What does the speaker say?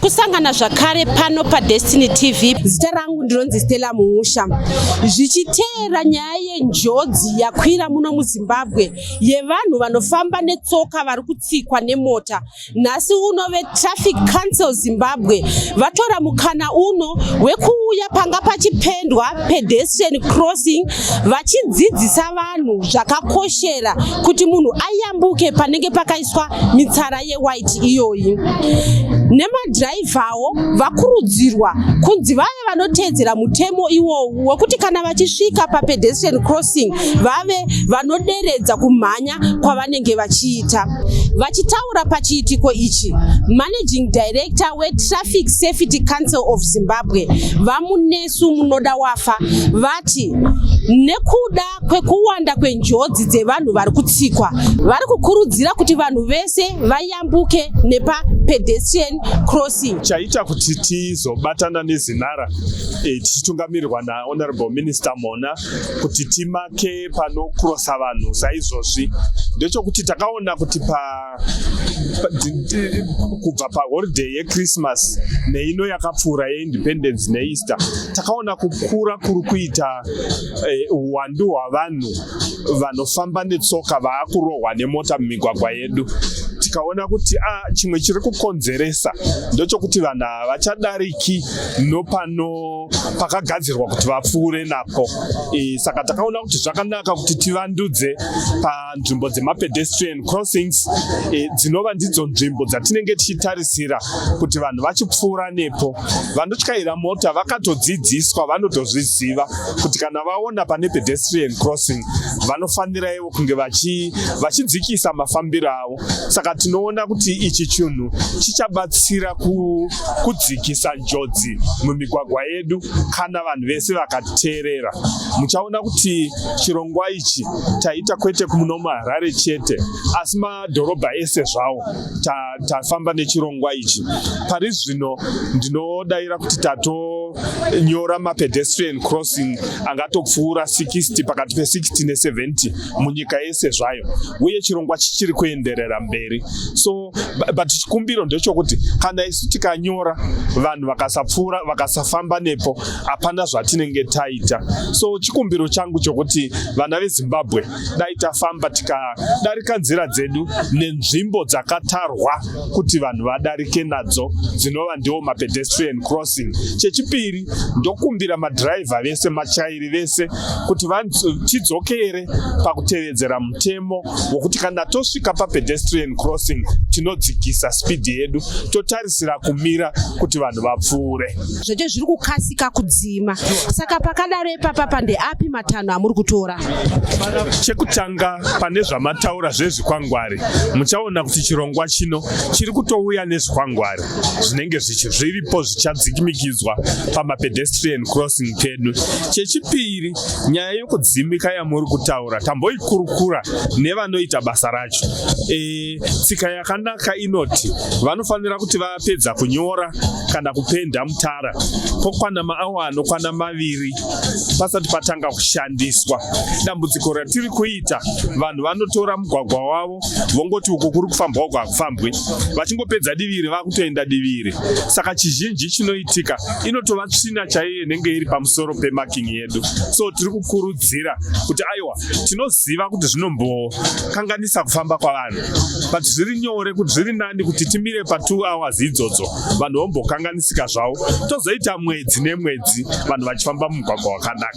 Takusangana zvakare pano paDestiny TV. Zita rangu ndinonzi Stella Muusha. Zvichiteera nyaya yenjodzi yakwira muno muZimbabwe yevanhu vanofamba netsoka vari kutsikwa nemota. Nhasi uno veTraffic Council Zimbabwe vatora mukana uno wekuuya panga pachipendwa pedestrian crossing vachidzidzisa vanhu zvakakoshera kuti munhu ayambuke panenge pakaiswa mitsara yewhite iyoyi. Nemadhiraivhawo vakurudzirwa kunzi vave vanoteedzera mutemo iwowu wekuti kana vachisvika papedestrian crossing vave vanoderedza kumhanya kwavanenge vachiita. Vachitaura pachiitiko ichi, Managing Director weTraffic Safety Council of Zimbabwe, VaMunesu Munodawafa, vati nekuda kwekuwanda kwenjodzi dzevanhu vari kutsikwa, vari kukurudzira kuti vanhu vese vayambuke nepapedestrian crossing. Chaita kuti tizobatana neZinara tichitungamirirwa naHonorable Minister Mona kuti timake panokrosa vanhu saizvozvi ndechokuti takaona kuti kubva paholiday yeChristmas neino yakapfuura yeIndependence neEaster, takaona kukura kuri kuita uwandu hwavanhu vanofamba netsoka vaakurohwa nemota mumigwagwa yedu. Tikaona kuti chimwe chiri kukonzeresa ndechokuti vanhu havachadariki nopano pakagadzirwa kuti vapfuure napo. Saka takaona kuti zvakanaka kuti tivandudze panzvimbo dzemapedestrian crossings, dzinova ndidzo nzvimbo dzatinenge tichitarisira kuti vanhu vachipfuura nepo. Vanotyaira mota vakatodzidziswa, vanotozviziva kuti kana vaona pane pedestrian crossing vanofanira ivo kunge vachidzikisa mafambiro avo. Saka tinoona kuti ichi chinhu chichabatsira kudzikisa njodzi mumigwagwa yedu kana vanhu vese vakateerera. Muchaona kuti chirongwa ichi taita kwete muno muHarare chete, asi madhorobha ese zvawo tafamba nechirongwa ichi. Pari zvino ndinodayira kuti tatonyora mapedestrian crossing angatopfuura 60, pakati pe60 ne70 munyika yese zvayo, uye chirongwa chichiri kuenderera mberi. So but chikumbiro ndechokuti kana isu tikanyora, vanhu vakasapfuura, vakasafamba nepo, hapana zvatinenge taita. So chikumbiro changu chokuti vana veZimbabwe, dai tafamba tikadarika nzira dzedu nenzvimbo dzakatarwa kuti vanhu vadarike nadzo, dzinova ndiwo mapedestrian crossing. Chechipiri, ndokumbira madhiraivha vese, machairi vese, kuti tidzokere pakutevedzera mutemo wokuti kana tosvika papedestrian crossing tinodzikisa speed yedu, totarisira kumira kuti vanhu vapfuure. Zvacho zviri kukasika kudzima, saka pakadaro ipapapa ndeapi matanho amuri kutora? Chekutanga, pane zvamataura zvezvikwangwari, muchaona kuti chirongwa chino chiri kutouya nezvikwangwari zvinenge zviripo zvichadzikimikidzwa pamapedestrian crossing pedu. Chechipiri, nyaya yokudzimika yamuri kutaura, tamboikurukura nevanoita basa racho. Tsika yakanaka inoti vanofanira kuti vapedza kunyora kana kupenda mutara, pokwana maawa anokwana 2 pasati patanga kushandiswa. Dambudziko ratiri kuita, vanhu vanotora mugwagwa wavo, vongoti uku kuri kufambwa, uku hakufambwi, vachingopedza diviri vakutoenda diviri. Saka chizhinji chinoitika inotova tsvina chaiyo inenge iri pamusoro pemarking yedu. So tiri kukurudzira kuti aiwa, tinoziva kuti zvinombokanganisa kufamba kwavanhu, but zviri nyore kuti zviri nani kuti timire pa2 hours idzodzo, vanhu vombokanganisika zvavo, tozoita mwedzi nemwedzi vanhu vachifamba mumugwagwa wakanaka.